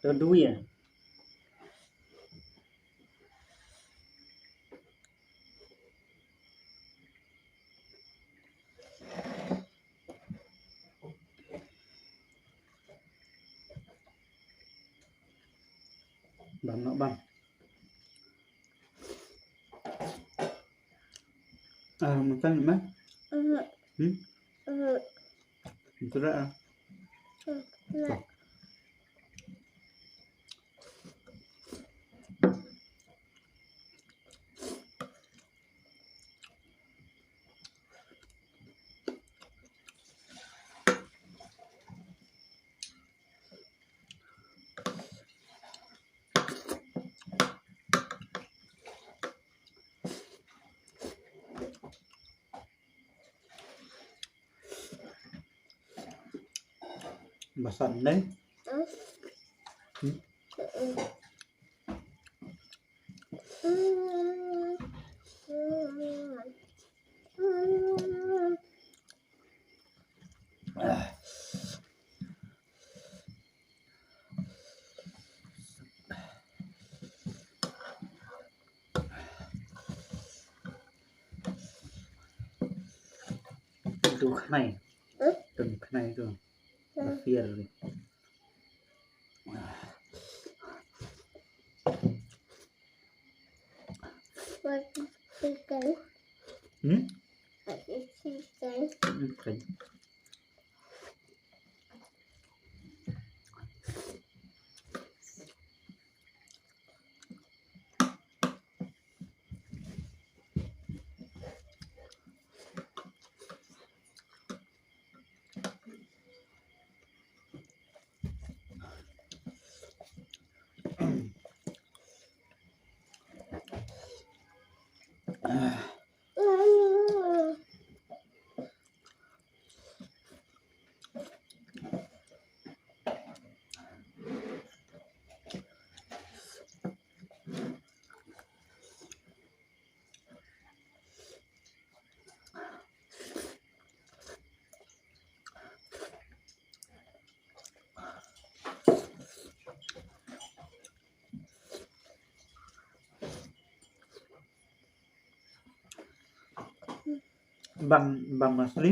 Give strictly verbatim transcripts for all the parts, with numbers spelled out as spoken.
Tadui ya. Bang nok bang. Ah, makan mah. Hmm? Ito na ah. Masan dei. Hmm? Tu khnai. Hmm? Tu khnai tu. Hmm. Fier ni. What is chicken? Hmm? What is chicken? Okay. Bang, bang masli.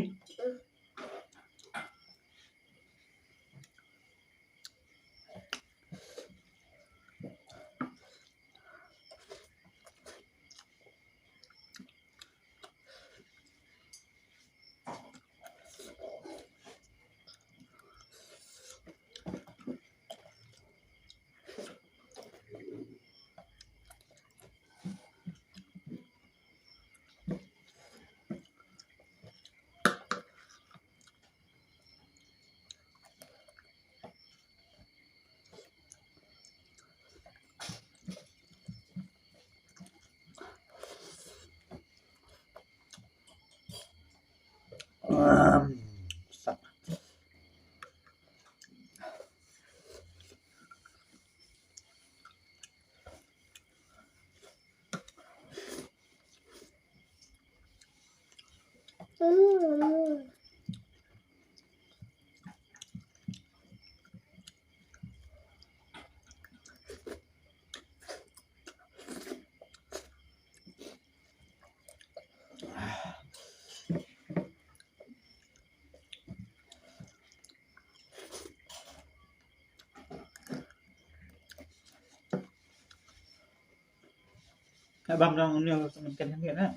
Ka bam dang ni, ka kan ni na.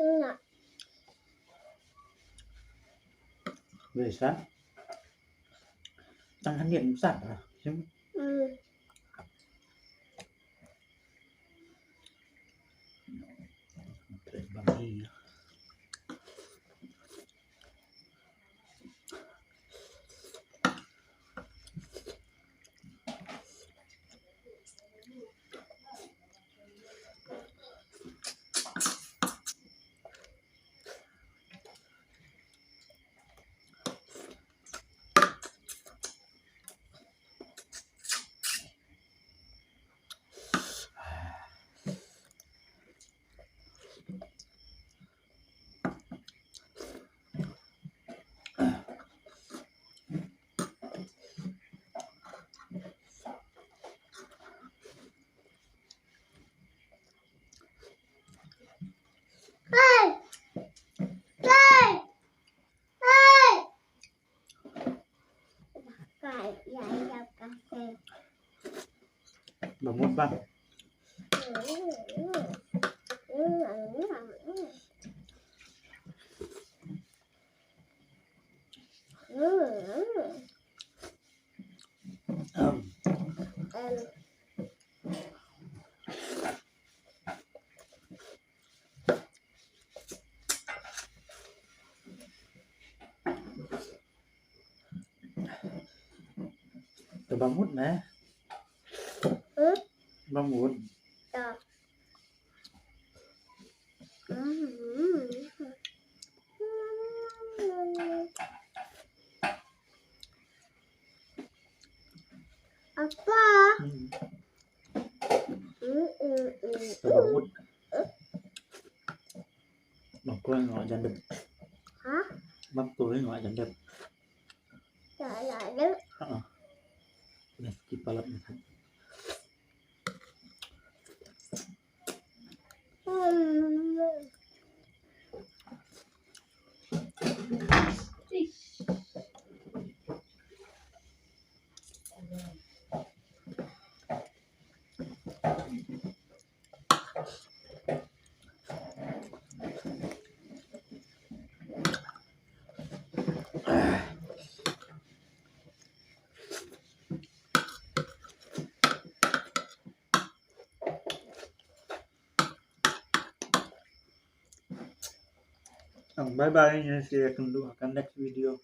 Nga. Biasa. Tang kan ni besar lah. Hmm. Ba mut ba. Te ba mut ne? Hmm? Ba mut. Ya. Hmm. Apa? Hmm. Hmm, hmm, hmm. Te ba mut. Bang koi ngok jandep. Hah? Bang koi ngok jandep. Tak ada. Ha. Nah, skip palap ni kan. Hmm. Bye bye, ngin sa ïakynduh ha ka next video.